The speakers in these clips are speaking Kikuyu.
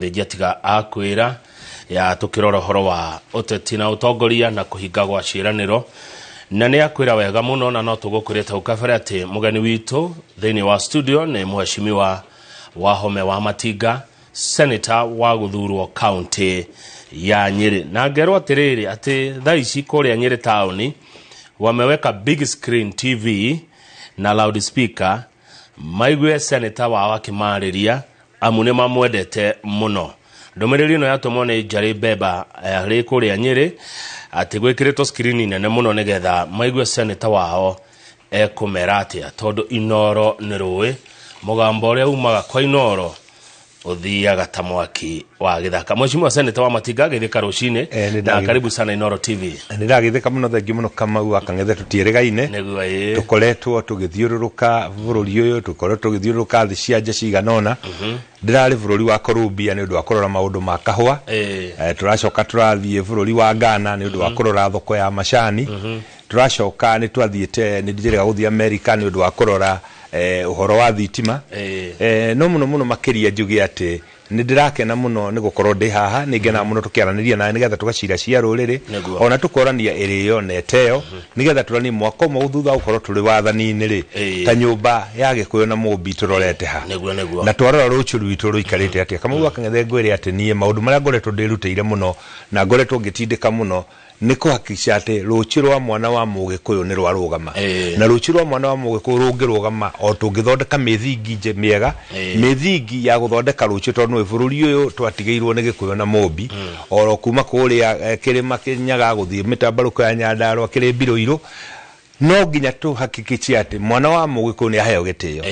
Thĩnjia tiga akwĩra ya tũkĩrora ũhoro wa ũteti na ũtongoria na kũhinga gwa ciĩranĩro, na nĩ akwĩra wega mũno, na no tũgũkwĩrĩte hau kabere atĩ mũgeni witũ thĩinĩ wa studio nĩ mheshimiwa Wahome wa Matinga, senator wa gũthurwo kaunti ya Nyĩrĩ. Na ngerwo atĩrĩrĩ, atĩ thaa ici kũrĩa Nyĩrĩ taũni wameweka big screen TV na loudspeaker maigue senator wao akĩmarĩria, amu nĩ mamwendete mũno. Ndũmĩrĩri ĩno yatũmwo nĩ Njarĩ Mbemba arĩ kũrĩa Nyĩrĩ, atĩ gwĩkĩrĩtwo screen nene mũno nĩgetha maigue senator wao ekũmera atĩa, tondũ Inoro nĩ rũĩ, mũgambo ũrĩa umaga kwa Inoro ũthiaga ta mwaki wa gĩthaka. Mheshimiwa Senator wa Matinga, gĩthĩka rũcinĩ. Nĩ na karibu sana Inoro TV. Nĩ ndagĩthĩka mũno, thengiũ mũno, Kamau wa Kang'ethe, tũtiĩrĩgaine. Nĩguo, ĩĩ. Tũkoretwo tũgĩthiũrũrũka bũrũri ũyũ, tũkoretwo tũgĩthiũrũrũka thĩ cia nja cigana ũna. Ndĩrarĩ bũrũri wa Colombia nĩ ũndũ wa kũrora maũndũ ma kahũa. Tũracoka tũrathiĩ bũrũri wa Ghana nĩ ũndũ wa kũrora thoko ya macani. Tũracoka nĩ twathiĩte, nĩ njĩrĩga gũthiĩ America nĩ ũndũ wa kũrora ũhoro wa thitima. No mũno mũno makĩria njuge atĩ nĩ ndĩrakena mũno nĩ gũkorwo ndĩ haha. Nĩ ngenaga mũno tũkĩaranĩria nawe nĩgetha tũgacira cia rũrĩrĩ, ona tũkorania ĩrĩo na ĩteo, nĩgetha tũranie mwaka ũmwe thutha wa gũkorwo tũrĩ wathani-inĩ rĩ, ta nyũmba ya Gĩkũyũ na Mũmbi tũrorete ha, Nĩguo nĩguo na twarora rũciũ rwitũ rũikarĩte atĩa. Kamau wa Kang'ethe, ngwĩre atĩ niĩ maũndũ marĩa ngoretwo ndĩrutĩire mũno na ngoretwo ngĩtindĩka mũno nĩ kũhakikisha atĩ rũciũ rwa mwana wa Mũgĩkũyũ nĩ rwarũgama. Na rũciũ rwa mwana wa Mũgĩkũyũ rũngĩrũgama o tũngĩthondeka mĩthingi mĩega, mĩthingi ya gũthondeka rũciũ, tondũ nĩ bũrũri ũyũ twatigĩirwo nĩ Gĩkũyũ na Mũmbi oro kuma kũrĩa kĩrĩma Kĩnyaga gũthiĩ mĩtambarũko ya Nyandarũa kĩrĩ mbirũ, no nginya tũhakikicie atĩ mwana wa Mũgĩkũyũ nĩ aheo gĩtĩo.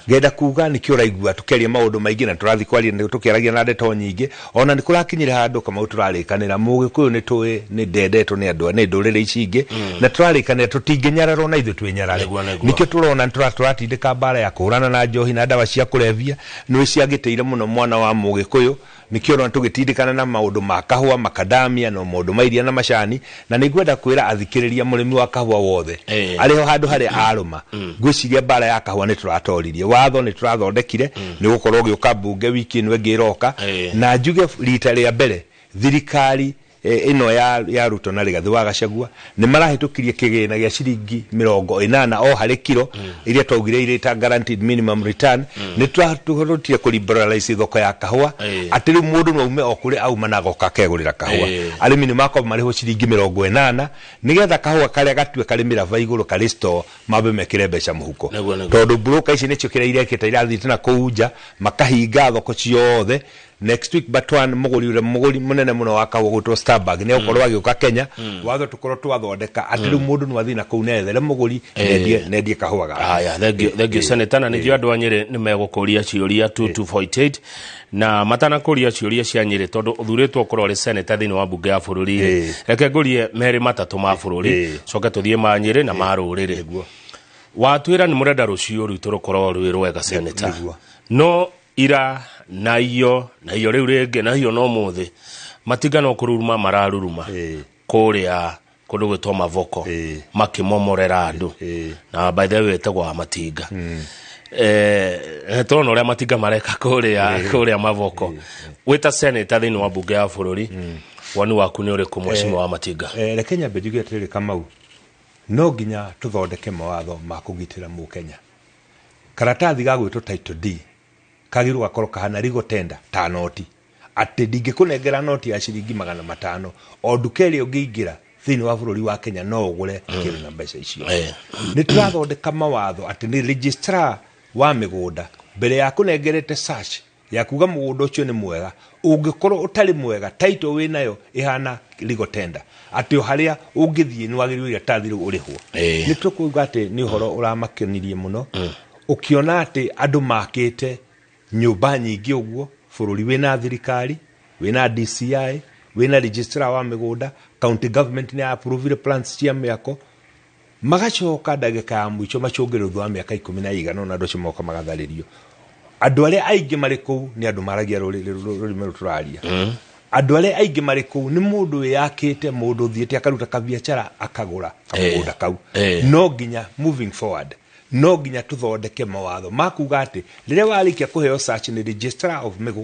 Ngenda kuga nĩkĩo ũraigua tũkĩaria maũndũ maingĩ na tũrathiĩ kwaria tũkĩaragia na ndeto nyingĩ. Ona nĩ kũrakinyire handũ, Kamau, tũrarĩkanĩra Mũgĩkũyũ nĩ tũĩ nĩ ndendetwo nĩ andũ nĩ ndũrĩrĩ ici ingĩ, na tũrarĩkanĩra tũtingĩnyararwo na ithuĩ twĩnyarare. Nĩguo, nĩguo. Nĩkĩo tũrona tũratindĩka mbara ya kũhũrana na njohi na ndawa cia kũrebia, nĩ ciagĩtĩire mũno mwana wa Mũgĩkũyũ. Nĩkĩo ũrona tũgĩtindĩkana na maũndũ ma kahũa, makadamia, na maũndũ ma iria na macani. Na nĩ ngwenda kwĩra athikĩrĩria, mũrĩmi wa kahũa wothe arĩ ho handũ harĩa arũma, ngwĩciria mbara ya kahũa nĩ tũratoririe, watho nĩ tũrathondekire, nĩ gũkorwo ũgĩũka mbunge wiki ĩno ĩngĩ ĩroka. Na njuge rita rĩa mbere thirikari ĩno ya Ruto na Rigathĩ wa Gachagua nĩ marahĩtũkirie kĩgĩna gĩa ciringi 80 o harĩ kiro, iria twaugire irĩ ta guaranteed minimum return. Nĩ tũhotire kũ liberalize thoko ya kahũa, atĩ rĩu mũndũ no aume o kũrĩa auma na agoka akegũrĩra kahũa. Arĩmi nĩ makorwo marĩhwo ciringi 80, nĩgetha kahũa karĩa gatue karĩ mĩraba igũrũ karĩ store mambe mekĩre mbeca mũhuko. Nĩguo, nĩguo. Tondũ broker ici nĩcio kĩrĩa irekĩte, irathiĩte na kũu nja makahinga thoko ciothe. Next week but one, mũgũri ũrĩa mũgũri mũnene mũno wa kahũa gwĩtwo Starbucks nĩ egũkorwo agĩũka Kenya. Watho tũkorwo twathondeka atĩ rĩu mũndũ no athiĩ na kũu na ethere mũgũri nendie kahũa gake. Haya, thank you, thank you, Senator. Na nĩnjũĩ andũ a Nyĩrĩ nĩ megũkũria ciũria 2248, na matanakũria ciũria cia Nyĩrĩ, tondũ ũthurĩtwo ũkorwo ũrĩ senator thĩinĩ wa mbunge ya bũrũri rĩ, reke ngũrie merĩ matatũ ma bũrũri, coke tũthiĩ ma Nyĩrĩ na ma rũrĩrĩ. Watwĩra nĩ mũrenda rũciũ rwitũ rũkorwo rwĩ rwega, senator. No ira na iyo na iyo rĩu rĩngĩ na iyo no mũthĩ Matinga no kũruruma mararuruma kũrĩa kũndũ gwĩtwo Mavoko, makĩmomorera andũ. Na by the way wĩtagwo wa Matinga, tũrona ũrĩa Matinga mareka kũrĩa Mavoko. Wĩta senator thĩinĩ wa mbunge ya bũrũri, woni waku nĩ ũrĩkũ, mheshimiwa wa Matinga? Reke nyambe njuge atĩrĩrĩ, Kamau, no nginya tũthondeke mawatho ma kũgitĩra Mũkenya. Karatathi ga gwĩtwo title deed kagĩrĩirwo gakorwo kahana legal tender ta noti, atĩ ndingĩkũnengera noti ya ciringi 500, o nduka ĩrĩa ũngĩingĩra thĩinĩ wa bũrũri wa Kenya no ũgũre kĩndũ na mbeca icio. Nĩ tũrathondeka mawatho atĩ nĩ registrar wa mĩgũnda mbere ya kũnengerete search ya kuga mũgũnda ũcio nĩ mwega, ũngĩkorwo ũtarĩ mwega, title wĩnayo ĩhana legal tender, atĩ o harĩa ũngĩthiĩ nĩ wagĩrĩirwo iratathi rĩu ũrĩhwo. Nĩ tũkuga atĩ nĩ ũhoro ũramakenirie mũno ũkĩona atĩ andũ makĩte nyũmba nyingĩ ũguo bũrũri wĩna thirikari, wĩna DCI, wĩna registrar wa mĩgũnda, county government nĩ approve plans cia mĩako, magacoka ndagĩka ya mũico macũngĩrĩrio thutha wa mĩaka 10 na ĩigana ũna, andũ acio moka magatharĩrio. Andũ arĩa aingĩ marĩ kũu nĩ andũ maragia rũrĩmĩ rũrũ tũraria. Andũ arĩa aingĩ marĩ kũu nĩ mũndũ wĩyakĩte, mũndũ ũthiĩte akaruta kabiacara akagũra kamũgũnda kau. No nginya moving forward, No nginya tũthondeke mawatho ma kuga atĩ rĩrĩa warĩkia kũheo search nĩ registrar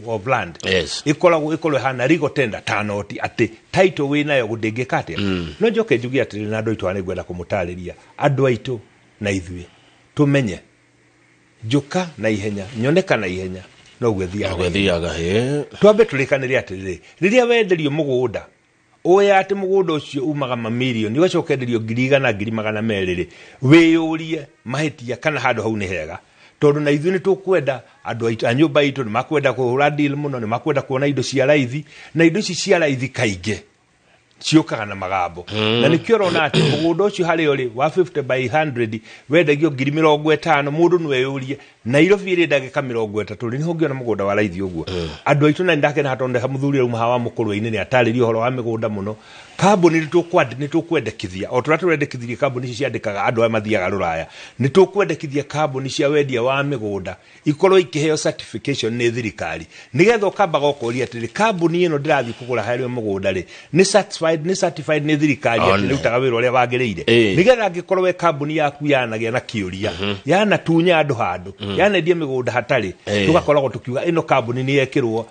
of land, ĩkoragwo ĩkorwo ĩhana legal tender ta noti, atĩ title wĩ nayo ndĩngĩka atĩa. No njoke njuge atĩrĩrĩ, na andũ aitũ haha nĩngwenda kũmũtarĩria, andũ aitũ na ithuĩ tũmenye njũka na ihenya, nyoneka na ihenya, noguo ĩthiaga. Gwethiaga ĩ. Twambe tũrĩkanĩre atĩrĩrĩ, rĩrĩa wenderio mũgũnda ũĩ atĩ mũgũnda ũcio umaga mamirioni, ũgacoka enderio 100,000, 200,000 rĩ, wĩyũrie mahĩtia kana handũ hau nĩ hega, tondũ na ithuĩ nĩ tũkwenda andũ aitũ a nyũmba itũ nĩ makwenda kũhũra deal mũno, nĩ makwenda kuona indo cia raithi, na indo ici cia raithi kaingĩ ciũkaga na magambo. Na nĩkĩo ũrona atĩ mũgũnda ũcio harĩa ũrĩ wa 50 by 100 wendagio 50,000. Mũndũ no eyũrie, Nairobi ĩrĩ ndagĩka 30 rĩ, nĩho ũngĩona mũgũnda wa raithi ũguo? Andũ aitũ, na nĩndakena tondũ mũthuri auma haha wa mũkũrwe-inĩ nĩ atarĩria ũhoro wa mĩgũnda mũno. Kambuni nĩ tũkwendekithia, o tũrĩa tũrendekithirie kambuni ici ciandĩkaga andũ aya mathiaga rũraya, nĩ tũkwendekithia kambuni cia wendia wa mĩgũnda ikorwo ikĩheo certification nĩ thirikari, nĩgetha ũkambaga ũkoria atĩrĩ, kambuni ĩno ndĩrathiĩ kũgũra harĩa mũgũnda rĩ, nĩ certified nĩ thirikari atĩ One. nĩrutaga wĩra ũrĩa wagĩrĩire? Nĩgetha angĩkorwo we kambuni yaku yanagĩa na kĩũria, yanatunya andũ handũ, yanendia mĩgũnda hatarĩ, tũgakoragwo tũkiuga ĩno kambuni nĩ yekĩrwo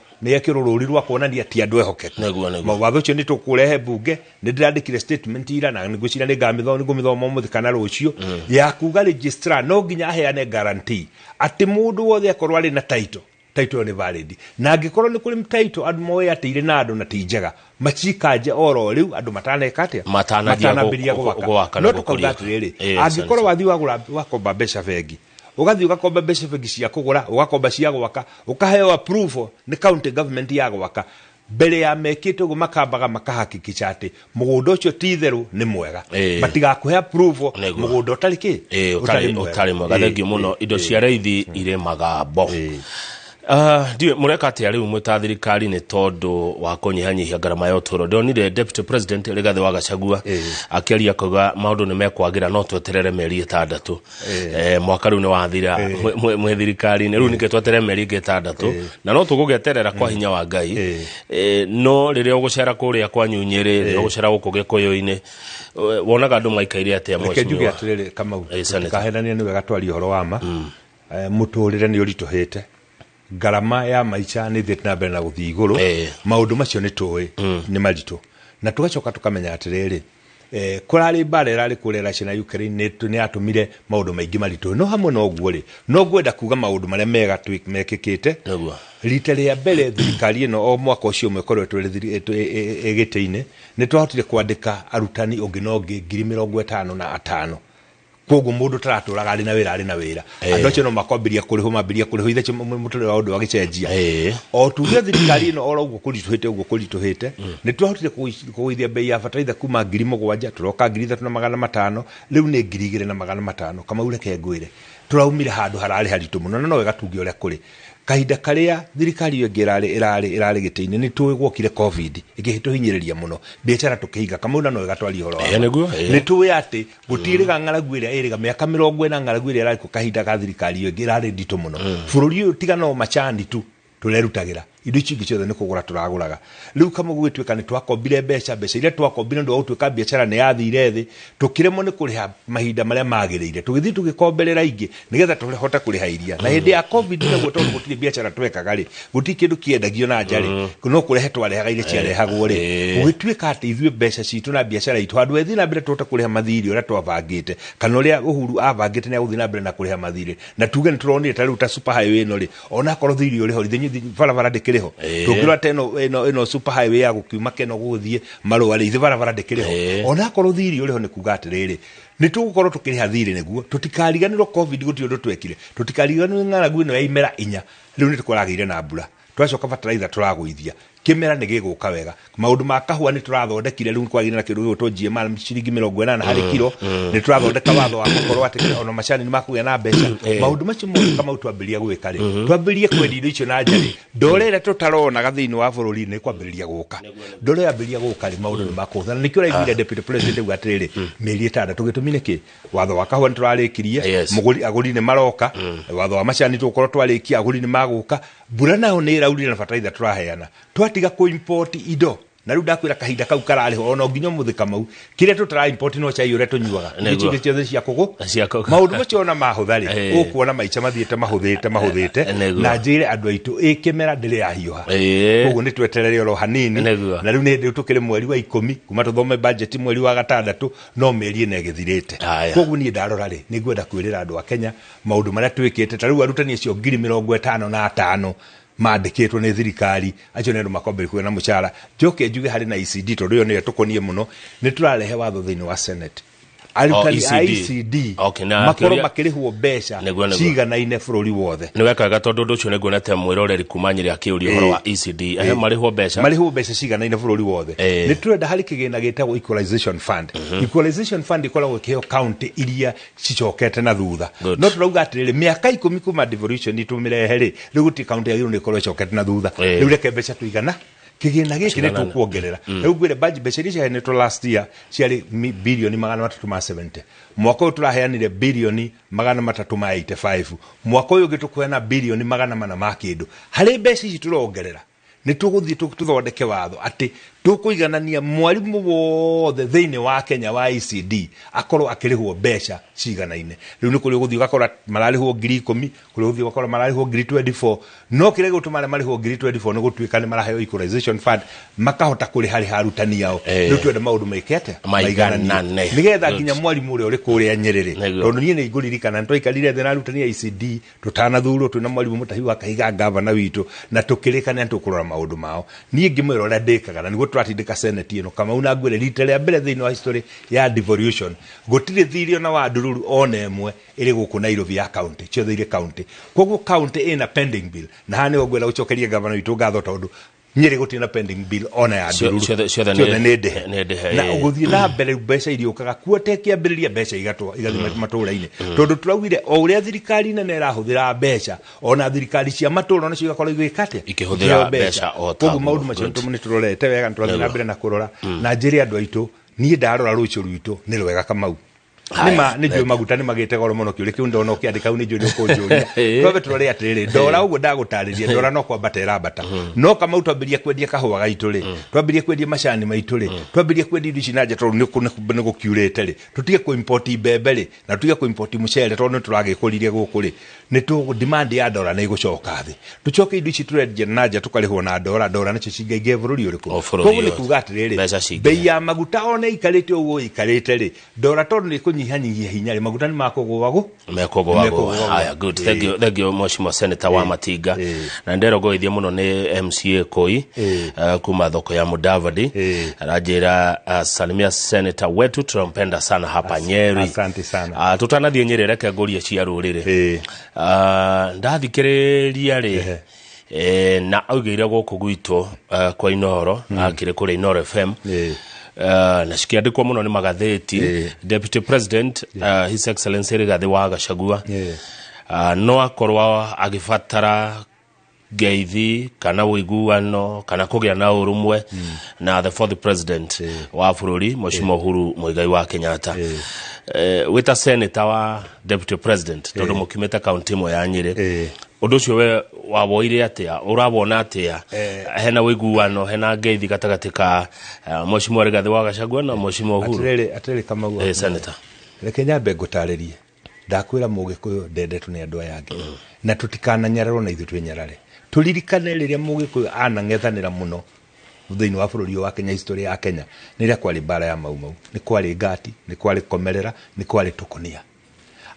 rũri rwa kuonania ti andũ ehokeku. Nĩguo. Watho ũcio nĩ tũkũrehe mbunge. Nĩ ndĩrandĩkire statement ira na ngwĩciria nĩ ngũmĩthoma ũmũthĩ kana rũciũ, ya kuga registrar no nginya aheane guarantee atĩ mũndũ wothe akorwo arĩ na title, title ĩyo nĩ valid, na angĩkorwo nĩ kũrĩ title andũ moĩ atĩ irĩ na andũ na ti njega, macikanje oro rĩu andũ mataneka atĩa? Matanambia Matanambĩrĩria gwaka. Gwaka na No tũkauga gũkũria. atĩrĩrĩ, angĩkorwo wathiĩ wagũra, wakomba mbeca bengi, ũgathiĩ ũgakomba mbeca bengi cia kũgũra, ũgakomba cia gwaka, ũkaheo approval nĩ county government ya gwaka, mbere ya mekĩte ũguo makambaga makahakikisha atĩ mũgũnda ũcio ti itherũ nĩ mwega. Matigakũhe approval mũgũnda ũtarĩ kĩ? Ũtarĩ mwega. Thengiũ mũno. Indo cia raithi irĩ magambo. Ndiũĩ mũreka atĩa rĩu mwĩ ta thirikari nĩ tondũ wa kũnyihanyihia ngarama ya ũtũũro. Ndĩronire Deputy President Rigathĩ wa Gachagua akĩaria akauga maũndũ nĩ mekwagĩra, no tweterere mĩeri 6. Mwaka rĩu nĩ wathira mwĩ thirikari-inĩ, rĩu ningĩ tweterere mĩeri ĩngĩ 6, na no tũgũgĩeterera kwa hinya wa Ngai. No rĩrĩa ũgũcera kũrĩa kwanyu Nyĩrĩ, rĩrĩa ũgũcera gũkũ Gĩkũyũ-inĩ, wonaga andũ maikaire atĩa, Reke njuge mheshimiwa? atĩrĩrĩ, Kamau, Senator. tũtikahenania, nĩ wega twarie ũhoro wa ma. Mũtũrĩre nĩ ũritũhĩte, ngarama ya maica nĩ ĩthiĩte na mbere na gũthiĩ igũrũ. Maũndũ macio nĩ tũĩ nĩ maritũ, na tũgacoka tũkamenya atĩrĩrĩ, kũrarĩ mbara ĩrarĩ kũrĩa Russia na Ukraine, nĩ yatũmire maũndũ maingĩ maritũ. No hamwe na ũguo rĩ, no ngwenda kuga maũndũ marĩa mega mekĩkĩte. Rita rĩa mbere thirikari ĩno o mwaka ũcio ũmwe ĩkoretwo ĩ gĩtĩ-inĩ, nĩ twahotire kwandĩka arutani ũngĩ na ũngĩ 55,000. Koguo mũndũ taratũraga arĩ na wĩra, arĩ na wĩra. Andũ acio no makwambĩria kũrĩhwo, mambĩria kũrĩhwo ithe mũtũrĩre wa ũndũ wagĩcenjia. O tuge thirikari ĩno, oro ũguo kũritũhĩte ũguo kũritũhĩte, nĩ twahotire kũgũithia bei ya bataraitha kuma 7,000, tũroka 3,500, rĩu nĩ 2,500. Kamau, reke ngwĩre, tũraumire handũ hararĩ haritũ mũno, na no wega tuge ũrĩa kũrĩ. Kahinda karĩa thirikari ĩyo ĩngĩ ĩrarĩ gĩtĩ-inĩ, nĩ tũĩ gwokire COVID ĩkĩtũhinyĩrĩria mũno, biacara tũkĩhinga. Kamau, na no wega twarie ũhoro wa Ĩĩ, ma. nĩguo, ĩĩ. Nĩ tũĩ atĩ gũtirĩga ng'aragu ĩrĩa ĩrĩga mĩaka 40, ng'aragu ĩrĩa ĩrarĩ kuo kahinda ka thirikari ĩyo ĩngĩ ĩrarĩ nditũ mũno. Bũrũri ũyũ tiga no macani tu tũrerutagĩra, indo ici ingĩ ciothe nĩ kũgũra tũragũraga. Rĩu kamwe gũgĩtuĩka nĩ twakombire mbeca, mbeca iria twakombire nĩ ũndũ wa gũtuĩka biacara nĩ yathire thĩ, tũkĩremwo nĩ kũrĩha mahinda marĩa magĩrĩire, tũgĩthiĩ tũgĩkomberera ingĩ nĩgetha tũhote kũrĩha iria. Na hĩndĩ ya COVID naguo, tondũ gũtirĩ biacara twekaga rĩ, gũtirĩ kĩndũ kĩendagio na nja rĩ, no kũrehe twarehaga iria ciarehagwo rĩ, gũgĩtuĩka atĩ ithuĩ mbeca citũ na biacara itũ, handũ ĩthiĩ na mbere tũhote kũrĩha mathirĩ ũrĩa twabangĩte kana ũrĩa Uhuru abangĩte nĩ agũthiĩ na mbere na kũrĩha mathirĩ, na tuge nĩ tũronire ta rĩu ta super highway ĩno rĩ, onakorwo thirĩ ũrĩ ho, ithĩ barabara ndĩkĩrĩ ho? Tũngĩrora ta ĩno super highway ya gũkiuma Keno gũgũthiĩ Marũa rĩ, ithĩ barabara ndĩkĩrĩ ho? Onakorwo thirĩ ũrĩ ho, nĩ kuga atĩrĩrĩ, nĩ tũgũkorwo tũkĩrĩha thirĩ nĩguo tũtikariganĩrwo COVID gũtirĩ ũndũ twekire, tũtikariganĩrwo ng'aragu ĩno ya imera inya. Rĩu nĩ tũkoragĩire na mbura, twacoka bataraitha tũragũithia, kĩmera nĩ gĩgũka wega. Maũndũ ma kahũa nĩ tũrathondekire, rĩu kwagĩrĩire na kĩndũ gĩgwĩtwo GMR, ciringi 80 harĩ kiro. Nĩ tũrathondeka watho wa gũkorwo atĩ ona macani nĩ makũgĩa na mbeca. Maũndũ macio mothe, Kamau, twambĩrĩria gwĩka rĩ, twambĩrĩrie kwendia indo icio na nja rĩ, ndore ĩrĩa tũtaronaga thĩinĩ wa bũrũri nĩ kwambĩrĩria gũka. Ndore yambĩrĩria gũka rĩ, maũndũ nĩ makũhũtha. Na nĩkĩo ũraiguire Deputy President auga atĩrĩrĩ, mĩeri 6. Gĩtũmi nĩ kĩ? Watho wa kahũa nĩ tũrarĩkirie, mũgũri agũri nĩ maroka. Watho wa macani tũgũkorwo twarĩkia, agũri nĩ magũka. Mbura nayo nĩ ĩraurire na bataraitha tũraheana, twatiga kũ import indo. Na rĩu ndakwĩra kahinda kau kararĩ ho ona nginya ũmũthĩ Kamau, kĩrĩa tũtara import no chai ũrĩa tũnyuaga. Nĩguo. Icio ciothe cia kũgũ. Cia kũgũ. Maũndũ macio ona mahũtha rĩ, ũkuona maica mathiĩte mahũthĩte mahũthĩte. Nĩguo. Na njĩre andũ aitũ ĩ kĩmera ndĩrĩ yahiũha. Koguo nĩ tweterere oro hanini. Nĩguo. Na rĩu nĩ hĩndĩ tũkĩrĩ mweri wa 10 kuma tũthome budget mweri wa 6 no mĩeri ĩna ĩgĩthirĩte. Haya. Koguo niĩ ndarora rĩ, nĩ ngwenda kwĩrĩra andũ a Kenya maũndũ marĩa twĩkĩte. Ta rĩu arutani acio 55,000 mandĩkĩtwo nĩ thirikari, acio nĩ andũ makwambĩrĩria kũgĩa na mũcara. Njoke njuge harĩ na ECD, tondũ ĩyo nĩyo tũkoniĩ mũno, nĩ tũrarehe watho thĩinĩ wa Senate. Arutani a ECD. ECD Okay, na makorwo kĩũria- makĩrĩhwo mbeca Nĩguo, nĩguo. ciganaine bũrũri wothe. Nĩ wekaga tondũ ũndũ ũcio nĩnguonete mwĩroreri kuma Nyĩrĩ akĩũria ũhoro wa ECD. Ehe, marĩhwo mbeca. Marĩhwo mbeca ciganaine bũrũri wothe. Nĩ tũrenda harĩ kĩgĩna gĩtagwo equalization fund. Equalization fund ĩkoragwo ĩkĩheo county iria cicokete na thutha. Good. No tũrauga atĩrĩrĩ, mĩaka 10 kuma devolution tũmĩrehe rĩ, rĩu gũtirĩ county yagĩrĩirwo nĩ ĩkorwo ĩcokete na thutha. Rĩu reke mbeca tũigana kĩgĩna gĩkĩ nĩ Ciganana. tũkuongerera. Rĩu ngwĩre budget mbeca iria ciaheanĩtwo last year ciarĩ birioni 370. Mwaka ũyũ tũraheanire birioni 385. Mwaka ũyũ ũngĩ tũkũheana birioni 400 ma kĩndũ. Harĩ mbeca ici tũrongerera, nĩ tũgũthiĩ tũthondeke watho atĩ tũkũiganania mwarimũ wothe thĩinĩ wa Kenya wa ECD akorwo akĩrĩhwo mbeca ciganaine. Rĩu nĩ kũrĩ ũgũthiĩ ũgakora mararĩhwo 10,000, kũrĩ ũgũthiĩ ũgakora mararĩhwo 24,000. No kĩrĩa gĩgũtũma arĩa marĩhwo 24,000 nĩ gũtuĩka nĩ maraheo equalization fund, makahota kũrĩha arutani ao. Rĩu twenda maũndũ meke atĩa? Maiganane. Nĩgetha Good. nginya mwarimũ ũrĩa ũrĩ kũrĩa Nyĩrĩ rĩ, Nĩguo. tondũ niĩ nĩ ngũririkana nĩ twaikarire thĩ na arutani a ECD tũtanathurwo, twĩna mwarimũ Mũtahi wa Kahiga gavana witũ, na tũkĩrĩkana nĩ tũkũrora maũndũ mao. Niĩ ngĩmwĩra ũrĩa ndĩkaga, na nĩguo tũratindĩka Senate ĩno. Kamau, na ngwĩre rita rĩa mbere thĩinĩ wa history ya devolution, gũtirĩ thirĩ ona wa ndururu ona ĩmwe ĩrĩ gũkũ Nairobi ya county, ciothe irĩ county. Koguo county ĩna pending bill, na haha nĩho ngwenda gũcokeria gavana witũ ngatho, tondũ Nyĩrĩ gũtirĩ na pending bill ona ya ndururu. Ciothe Ciothe nĩ ndĩhe. Nĩ ndĩhe, Na ũgũthiĩ na mbere mbeca iriũkaga kuo tekĩambĩrĩria mbeca igatwa igathiĩ matũũra-inĩ, tondũ tũraugire o ũrĩa thirikari nene ĩrahũthĩra mbeca, ona thirikari cia matũũra onacio igakorwo igĩka atĩa? Ikĩhũthĩra Ikĩheo mbeca o ta Koguo maũndũ guo. macio Good. nĩ tũrorete wega, nĩ tũrathiĩ na mbere na kũrora. Na njĩre andũ aitũ, niĩ ndarora rũciũ rwitũ nĩ rwega Kamau. Haya, Nĩma nĩ njũĩ thank maguta nĩ magĩte goro mũno, kĩũria kĩu ndona ũkĩandĩka hau nĩ njũĩ nĩ ũkũnjũria. Twambe tũrore atĩrĩrĩ, ndora ũguo ndagũtarĩria, ndora no kwambata ĩrambata. No Kamau twambĩrĩria kwendia kahũa gaitũ rĩ, twambĩrĩria kwendia macani maitũ rĩ, twambĩrĩria kwendia indo ici na nja tondũ nĩ gũkiurĩte rĩ, tũtige kũ-import mbembe rĩ, na tũtige kũ-import mũcere tondũ nĩ tũragĩkũririe gũkũ rĩ, nĩ tũ demand ya ndora nĩ ĩgũcoka thĩ. Tũcoke indo ici tũrendia na nja tũkarĩhwo na ndora, ndora nacio cingaingĩhe bũrũri ũrĩkũ? O bũrũri Koguo nĩ wothe. kuga atĩrĩrĩ, Mbeca cingĩhe. bei ya maguta ona ĩikarĩte ũguo ĩikarĩte rĩ, ndora tondũ nĩ ĩkũnyihanyihia hinya rĩ, maguta nĩ makũgũagwo. Mekũgũagwo. Mekũgũagwo. Haya, good. Thank you, thank you Mheshimiwa Senator wa Matinga. Na nderogoithia mũno nĩ MCA Koi kuma thoko ya Mudavadi. Aranjĩra salimia senator wetu, tunampenda sana hapa Nyeri. Asante sana. Tũtanathiĩ Nyeri, reke ngũrie cia rũrĩrĩ. Ndathikĩrĩria rĩ, na augĩire gũkũ gwitũ kwa Inoro, akĩrĩ kũrĩa Inoro FM. Na cikĩandĩkwo mũno nĩ magathĩti. Deputy President His Excellency Rigathĩ wa Gachagua no akorwo agĩbatara ngeithi kana ũiguano kana kũgĩa na ũrũmwe na the fourth president wa bũrũri, Mheshimiwa Uhuru Muigai wa Kenyatta. Wĩta senator wa deputy president, tondũ mũkiumĩte kaunti ĩmwe ya Nyĩrĩ, ũndũ ũcio we wawoire atĩa? Ũrawona atĩa? Hena ũiguano, hena ngeithi gatagatĩ ka Mheshimiwa Rigathĩ wa Gachagua na Mheshimiwa Uhuru? Atĩrĩrĩ Kamau, Senator. Reke nyambe ngũtarĩrie. Ndakwĩra mũgĩkũyũ ndendetwo nĩ andũ aya angĩ, na tũtikananyararwo na ithuĩ twĩnyarare. Tũririkane rĩrĩa mũgĩkũyũ anang'ethanĩra mũno thĩinĩ wa bũrũri ũyũ wa Kenya, history ya Kenya, nĩ rĩrĩa kwarĩ mbara ya Mau Mau, nĩ kwarĩ Ngati, nĩ kwarĩ Komerera, nĩ kwarĩ Tũkũnia.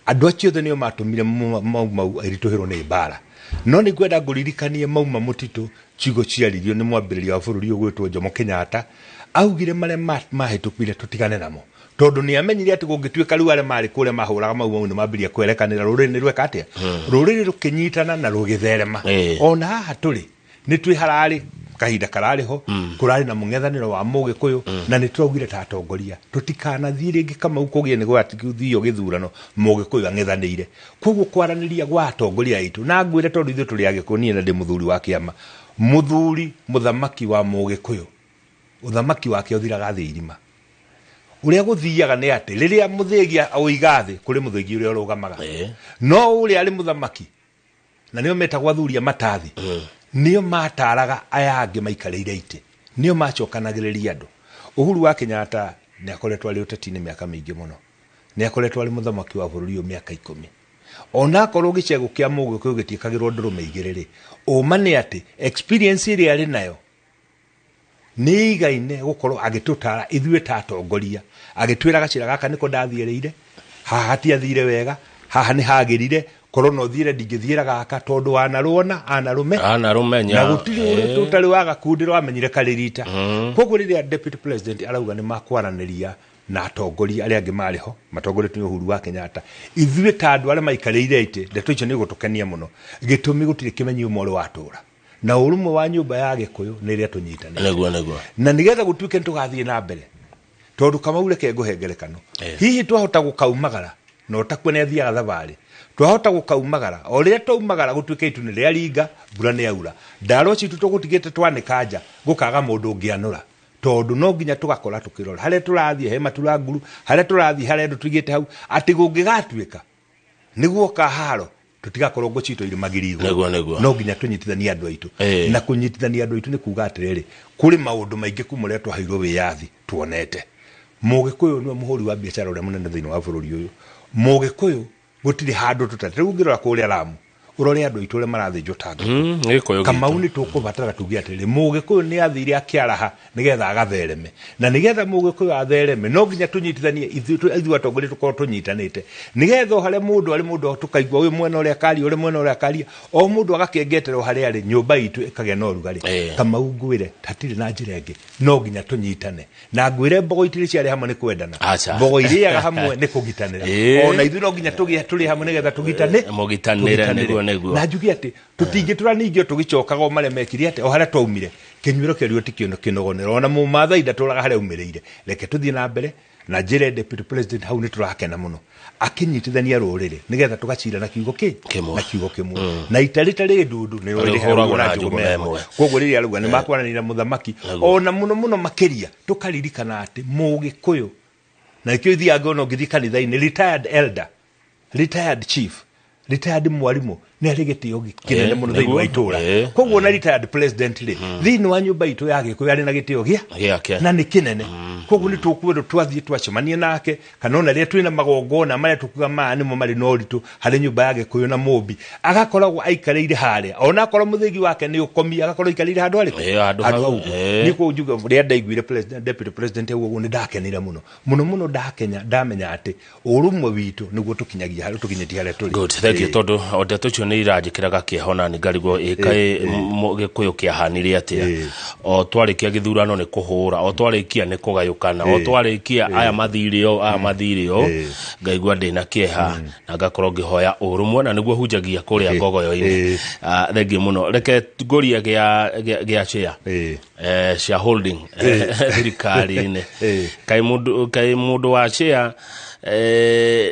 Andũ acio othe nĩo matũmire Mau Mau ĩritũhĩrwo nĩ mbara. No nĩ ngwenda ngũririkanie mauma mũtitũ ciugo ciaririo nĩ mwambĩrĩria wa bũrũri ũyũ gwĩtwo Jomo Kenyatta. Augire marĩa mahĩtũkire tũtigane namo, tondũ nĩ amenyire atĩ kũngĩtuĩka rĩu arĩa marĩ kũrĩa mahũraga Mau Mau nĩ mambĩrĩria kwerekanĩra, rũrĩrĩ nĩ rweka atĩa? Rũrĩrĩ rũkĩnyitana na rũgĩtherema. Ona haha tũrĩ nĩ twĩ hararĩ kahinda kararĩ ho, kũrarĩ na mũng'ethanĩro wa mũgĩkũyũ, na nĩ tũraugire ta atongoria tũtikanathiĩ rĩngĩ Kamau kũgĩe nĩ gwathiio gĩthurano mũgĩkũyũ ang'ethanĩire. Koguo kwaranĩria gwa atongoria aitũ, na ngwĩre tondũ ithuĩ tũrĩ agĩkũyũ, niĩ na ndĩ mũthuri wa kĩama, mũthuri mũthamaki wa mũgĩkũyũ, ũthamaki wake ũthiraga thĩ irima. Ũrĩa gũthiaga nĩ atĩ rĩrĩa mũthĩgi oiga thĩ, kũrĩ mũthĩgi ũrĩa ũrũgamaga. No ũrĩa arĩ mũthamaki, na nĩo metagwo athuri a matathi, nĩo mataraga aya angĩ maikarĩire itĩ. Nĩo macokanagĩrĩria andũ. Uhuru wa Kenyatta nĩ akoretwo arĩ ũteti-inĩ mĩaka mĩingĩ mũno, nĩ akoretwo arĩ mũthamaki wa bũrũri ũyũ mĩaka 10. Onakorwo gĩcegũ kĩa Mũgĩkũyũ gĩtiĩkagĩrwo ndũrũme igĩrĩ rĩ, ũma nĩ atĩ experience ĩrĩa arĩ nayo nĩ igaine gũkorwo agĩtũtara ithuĩ ta atongoria, agĩtwĩra gacĩra gaka nĩko ndathiĩrĩire, haha hatiathire wega, haha nĩ hagĩrire, korwo no thiĩre ndingĩthiĩra gaka tondũ wanarũona anarũme anarũmenya na gũtirĩ ũrĩa ũtarĩ wa gakundi wamenyire karĩ rita. Koguo rĩrĩa deputy president arauga nĩ makwaranĩria na atongoria arĩa angĩ marĩ ho matongoretio nĩ Uhuru wa Kenyatta, ithuĩ ta andũ arĩa maikarĩire itĩ, ndeto icio nĩ igũtũkenia mũno. Gĩtũmi gũtirĩ kĩmenyi ũmwe ũrĩ watũra, na ũrũmwe wa nyũmba ya Gĩkũyũ nĩ ĩrĩa tũnyitanĩte. Nĩguo, nĩguo. Na nĩgetha gũtuĩke nĩ tũgathiĩ na mbere, tondũ Kamau, reke ngũhe ngerekano. Hihi twahota gũkaumagara na ũtakue nĩ athiaga thabarĩ, twahota gũkaumagara o rĩrĩa twaumagara gũtuĩke itu nĩ rĩaringa, mbura nĩ yaura, ndaro citũ tũgũtigĩte twanĩka nja, gũkaga mũndũ ũngĩanũra, tondũ no nginya tũgakora tũkĩrora harĩa tũrathiĩ he maturanguru, harĩa tũrathiĩ harĩa andũ tũigĩte hau, atĩ gũngĩgatuĩka nĩguo kaharo tũtigakorwo ngo citũ irĩ magiri igũrũ. Nĩguo, nĩguo. No nginya tũnyitithanie andũ aitũ. Na kũnyitithania andũ aitũ nĩ kuga atĩrĩrĩ, kũrĩ maũndũ maingĩ kuma ũrĩa twaheirwo wĩyathi tuonete. Mũgĩkũyũ nĩwe mũhũri wa biacara ũrĩa mũnene thĩinĩ wa bũrũri ũyũ. Mũgĩkũyũ gũtirĩ handũ tũtarĩ. Rĩu ũngĩrora kũrĩa Lamu, ũrore andũ aitũ ũrĩa marathĩnjwo ta ngũkũ. Gĩkũyũ Kamau, gitũ. Nĩ tũkũbatara tuge atĩrĩrĩ, Mũgĩkũyũ nĩ athire akĩaraha nĩgetha agathereme, na nĩgetha Mũgĩkũyũ athereme no nginya tũnyitithanie ithuĩ atongoria, tũkorwo tũnyitanĩte, nĩgetha o harĩa mũndũ arĩ, mũndũ tũkaigua ũyũ mwena ũrĩa akaria, ũrĩa mwena ũrĩa akaria, o mũndũ agakengetera o harĩa arĩ, nyũmba itũ ĩkagĩa na ũrugarĩ. Kamau, ngwĩre hatirĩ na njĩra ĩngĩ, no nginya tũnyitane. Na ngwĩre mbogo itirĩ ciarĩ hamwe nĩ kwendana. Aca. Mbogo irĩaga hamwe nĩ kũgitanĩra. Ona ithuĩ no nginya tũgĩe tũrĩ hamwe nĩgetha tũgitane. Mũgitanĩre. Tũgitanĩre. Nĩguo, nĩguo. Na njuge atĩ tũtingĩtũra ningĩ o tũgĩcokaga o marĩa mekire, atĩ o harĩa twaumire kĩnyuĩro kĩario ti kĩnogonero, ona mũmathai ndatũraga harĩa aumĩrĩire. Reke tũthiĩ na mbere na njĩre deputy president hau nĩ tũrakena mũno akĩnyitithania rũrĩrĩ nĩgetha tũgacira na kiugo kĩ Kĩmwe. Na kiugo kĩmwe, na ita rĩtarĩ ndundu nĩ Rĩhũragwo na na njũgũma njũgũma ĩmwe. ĩmwe. Koguo rĩrĩa arauga nĩ makwaranĩria na mũthamaki, ona mũno mũno makĩria tũkaririkana atĩ Mũgĩkũyũ, na nĩkĩo ithiaga ngona ũngĩthiĩ kanitha-inĩ, retired elder, retired chief, retired mwarimũ nĩ arĩ gĩtĩo kĩnene mũno thĩinĩ wa itũra. Koguo na retired president rĩ, thĩinĩ wa nyũmba itũ ya Gĩkũyũ arĩ na gĩtĩo gĩa Gĩake. Na nĩ kĩnene. Koguo nĩ tũkwendwo twathiĩ twacemania nake, kana ona rĩrĩa twĩna magongona marĩa tũkuga maya nĩmo marĩ na ũritũ harĩ nyũmba ya Gĩkũyũ na Mũmbi, agakoragwo aikarĩire harĩa, ona akorwo mũthĩgi wake nĩ ũkomi, agakorwo aikarĩire handũ harĩkũ? Handũ hau. Hau. Niĩ kũu njuge rĩrĩa ndaiguire president, deputy president ũguo, nĩ ndakenire mũno mũno mũno, ndakenya ndamenya atĩ ũrũmwe witũ nĩguo tũkinyagia harĩa tũkinyĩtie harĩa tũrĩ. Good, thank you. Tondũ o ndeto icio nĩ iranjĩkĩraga kĩeha na nĩngarigwo ĩkaĩ Gĩkũyũ kĩahanire atĩa. O twarĩkia gĩthurano nĩ kũhũra, o twarĩkia nĩ kũgayũkana, o twarĩkia aya mathire o aya mathire o, ngaigua ndĩna kĩeha na ngakorwo ngĩhoya ũrũmwe, na nĩguo hunjagia kũrĩa ngogoyo-inĩ. Ah, thengiũ mũno. Reke ngũrie gĩa share, shareholding thirikari-inĩ. Kaĩ mũndũ wa share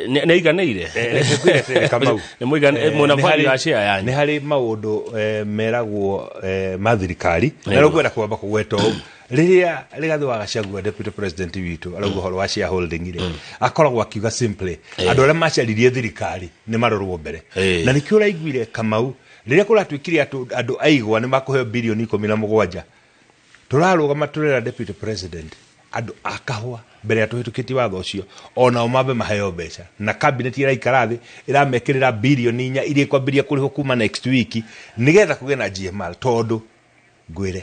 nĩ aiganĩire? Reke ngwĩre atĩrĩrĩ, Kamau. Nĩ mwĩna Nĩ value ya share yanyu? Nĩ harĩ maũndũ meragwo ma thirikari, na rĩu ngwenda kwamba kũgweta ũũ: rĩrĩa Rigathĩ wa Gachagua, deputy president witũ, arauga ũhoro wa shareholding rĩ, akoragwo akiuga simply andũ arĩa macaririe thirikari nĩ marorwo mbere. Na nĩkĩo ũraiguire, Kamau, rĩrĩa kũratuĩkire atĩ andũ aigwa nĩ makũheo bilioni 17, tũrarũgama tũrera deputy president andũ a kahũa mbere ya tũhĩtũkĩtie watho ũcio onao mambe maheo mbeca, na cabinet ĩraikara thĩ ĩramekĩrĩra bilioni 4 iria ikwambĩrĩria kũrĩhwo kuma next week nĩgetha kũgĩe na GMR, tondũ ngwĩre